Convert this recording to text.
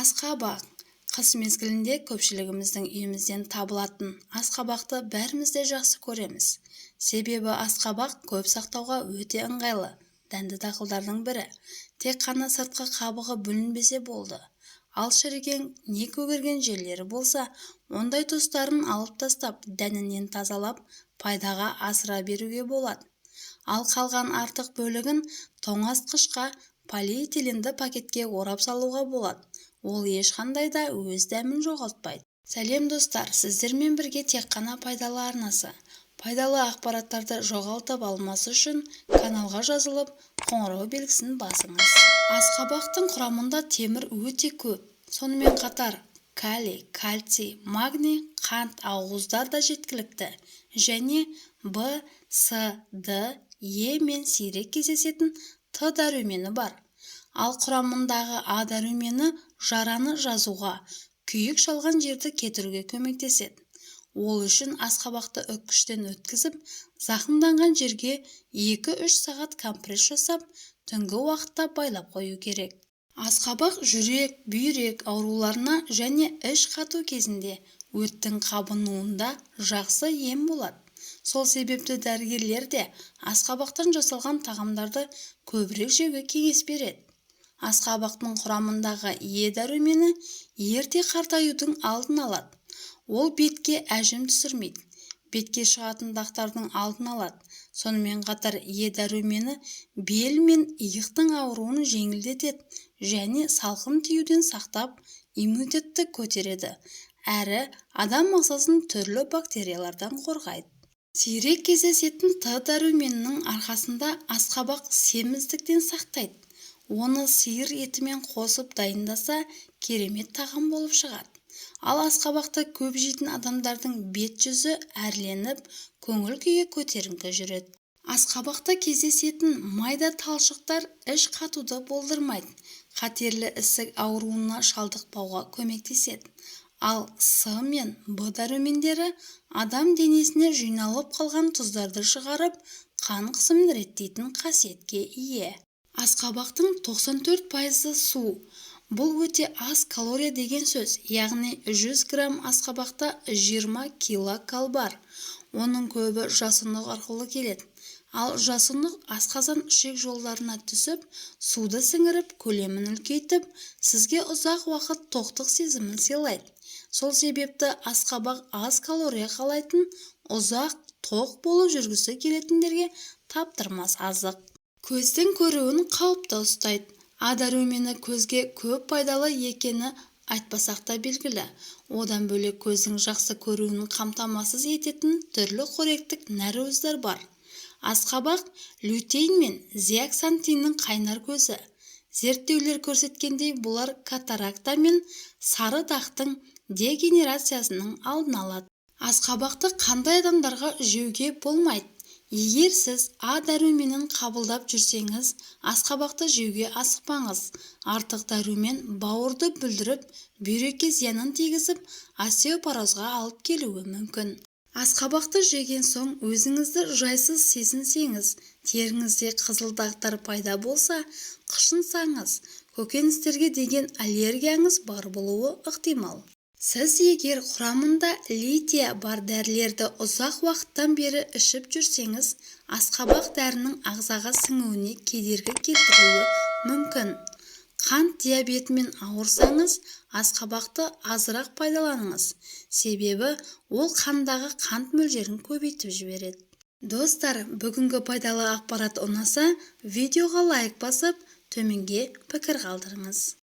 Асқабақ. Қыс мезгілінде көпшілігіміздің үйімізден табылатын асқабақты бәріміз де жақсы көреміз. Себебі асқабақ көп сақтауға өте ыңғайлы дәнді дақылдардың бірі. Тек қана сыртқы қабығы бүлінбесе болды. Ал шіріген не көгерген жерлері болса, ондай тұстарын алып тастап, дәнінен тазалап, пайдаға асыра беруге болады. Ал қалған артық бөлігін тоңазытқышқа полиэтиленді пакетке орап салуға болады. Ол ешқандай да өз дәмін жоғалтпайды. Сәлем, достар! Сіздермен бірге Тек қана пайдалы арнасы. Пайдалы ақпараттарды жоғалтып алмас үшін каналға жазылып, қоңырау белгісін басыңыз. Асқабақтың құрамында темір өте көп. Сонымен қатар калий, кальций, магний, қант ақуыздар да жеткілікті және В, С, Д, Е мен сирек кездесетін Т дәрумені бар. Ал құрамындағы А дәрумені жараны жазуға, күйік шалған жерді кетіруге көмектеседі. Ол үшін асқабақты үккіштен өткізіп, зақымданған жерге 2-3 сағат компресс жасап, түнгі уақытта байлап қою керек. Асқабақ жүрек, бүйрек ауруларына және іш қату кезінде өттің қабынуында жақсы ем болады. Сол себепті дәрігерлер де асқабақтан жасалған тағамдарды көбірек жеуге кеңес береді. Асқабақтың құрамындағы Е дәрумені ерте қартаюдың алдын алады. Ол бетке әжім түсірмейді, бетке шығатын дақтардың алдын алады. Сонымен қатар Е дәрумені бел мен иықтың ауруын жеңілдетеді және салқын тиюден сақтап, иммунитетті көтереді әрі адам ағзасын түрлі бактериялардан қорғайды. Сирек кездесетін Т дәруменінің арқасында асқабақ семіздіктен сақтайды. Оны сиыр етімен қосып дайындаса, керемет тағам болып шығады. Ал асқабақты көп жейтін адамдардың бет-жүзі әрленіп, көңіл-күйі көтеріңкі жүреді. Асқабақта кездесетін майда талшықтар іш қатуды болдырмайды, қатерлі ісік ауруына шалдықпауға көмектеседі. Ал С мен Б дәрумендері адам денесіне жиналып қалған тұздарды шығарып, қан қысымын реттейтін қасиетке ие. Асқабақтың 94 пайызы су. Бұл өте аз калория деген сөз, яғни 100 грамм асқабақта 20 килокал бар. Оның көбі жасұнық арқылы келеді. Ал жасұнық асқазан-ішек жолдарына түсіп, суды сіңіріп, көлемін үлкейтіп, сізге ұзақ уақыт тоқтық сезімін сыйлайды. Сол себепті асқабақ аз калория қалайтын, ұзақ тоқ болып жүргісі келетіндерге таптырмас азық. Көздің көруін қалыпты ұстайды. А дәрумені көзге көп пайдалы екені айтпасақ та белгілі. Одан бөлек көздің жақсы көруін қамтамасыз ететін түрлі қоректік нәруыздар бар. Асқабақ лютеин мен зеаксантиннің қайнар көзі. Зерттеулер көрсеткендей, бұлар катаракта мен сары дақтың дегенерациясының алдын алады. Асқабақты қандай адамдарға жеуге болмайды? Егер сіз А дәруменін қабылдап жүрсеңіз, асқабақты жеуге асықпаңыз. Артық дәрумен бауырды бүлдіріп, бүйрекке зиянын тигізіп, остеопорозға алып келуі мүмкін. Асқабақты жеген соң өзіңізді жайсыз сезінсеңіз, теріңізде қызыл дақтар пайда болса, қышынсаңыз, көкөністерге деген аллергияңыз бар болуы ықтимал. Сіз егер құрамында лития бар дәрілерді ұзақ уақыттан бері ішіп жүрсеңіз, асқабақ дәрінің ағзаға сіңуіне кедергі келтіруі мүмкін. Қант диабетімен ауырсаңыз, асқабақты азырақ пайдаланыңыз. Себебі ол қандағы қант мөлшерін көбейтіп жібереді. Достар, бүгінгі пайдалы ақпарат ұнаса, видеоға лайк басып, төменге пікір қалдырыңыз.